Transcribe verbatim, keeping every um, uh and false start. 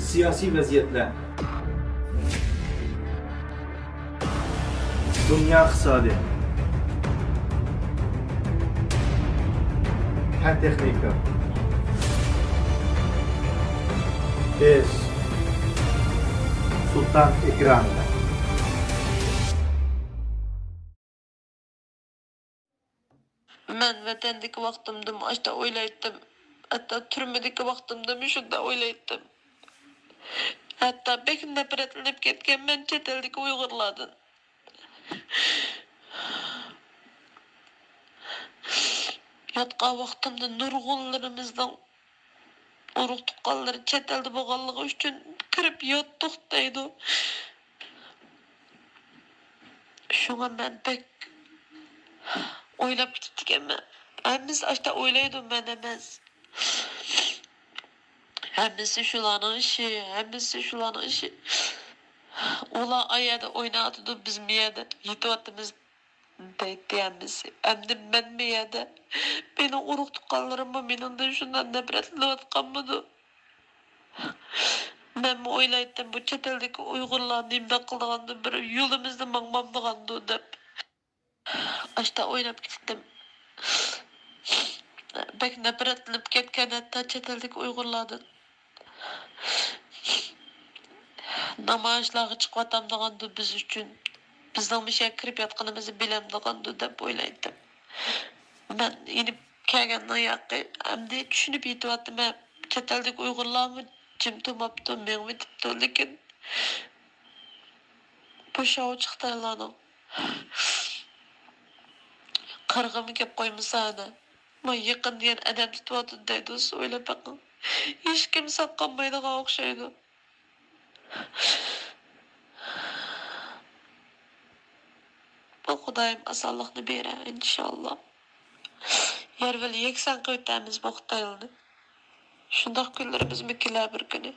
سىياسىي ۋەزىيەتلەر. دۇنيا ئىقتىسادى. پەن تېخنىكا. بىز سۇلتان ئېكرانىدا. مەن ۋەتەندىكى ۋاقتىمدىمۇ ئاشتا ئويلايتتىم. ھەتتا تۈرمىدىكى ۋاقتىمدىمۇ شۇنداق ئويلايتتىم. ھەتتا بەك نەپرەتلىنىپ كەتكەنمەن چەت ئەلدىكى ئۇيغۇرلاردىن. ياتقان ۋاقتىمدا نۇرغۇنلىرىمىزنىڭ ئۇرۇق تۇغقانلىرى چەت ئەلدە بولغانلىقى ئۈچۈن كىرىپ ياتتۇق دەيدۇ. شۇڭا مەن بەك ئويلاپ كېتىپتىكەنمەن. ھەممىسى ئاشتا ئويلايدۇ، مەن ئەمەس. ھەممىسى شۇلارنىڭ ئىشى، ھەممىسى شۇلارنىڭ ئىشى. ئۇلار ئا يەردە ئويناۋاتىدۇ، بىز مۇ يەردە يېتىۋاتىمىز. دەيتتى ھەممىسى. ئەمدى مەن مۇ يەردە مېنىڭ ئۇرۇق تۇغقانلىرىممۇ مېنىڭدىن شۇنداق نەپرەتلىنىۋاتقانمىدۇ؟ مەنمۇ ئويلايتتىم، بۇ چەت ئەلدىكى ئۇيغۇرلار نېمىنداق قىلىدىغاندۇ، بىر يولىمىزدا ماڭمامدىغاندۇ دەپ. ئاشتا ئويلاپ كېتىتتىم. بەك نەپرەتلىنىپ كەتكەن ھەتتا چەت ئەلدىكى ئۇيغۇرلاردىن. نامايىشلارغا چىقىۋاتامدىغاندۇ بىز ئۈچۈن، بىزنىڭ مۇشۇ يەرگە كىرىپ ياتقىنىمىزنى بىلەمدىغاندۇ دەپ ئويلايتتىم. مەن يېنىپ كەلگەندىن ياقى ئەمدى چۈشىنىپ يېتىۋاتىمەن. چەت ئەلدىكى ئۇيغۇرلارمۇ جىم تۇرماپتۇ، مېڭىۋېتىپتۇ، لېكىن بۇ شاۋ چىقتى ئۇلارنىڭ. قىرغىنمۇ كەپ قويمىسا ئەنە. ما يېقىن دېگەن ئادەم تۇتۇۋاتىدۇ دەيدۇ، سىز ئويلاپ بېقىڭ. ھېچكىم ساقلانمايدىغان ئوخشايدۇ. بۇ خۇدايىم ئاسانلىقنى بېرە، ئىنشاللا. يەر بىلەن يەكسان قىلىۋېتەرمىز بۇ خىتايلارنى. شۇنداق كۈنلىرىمىزمۇ كېلەر بىر كۈنى.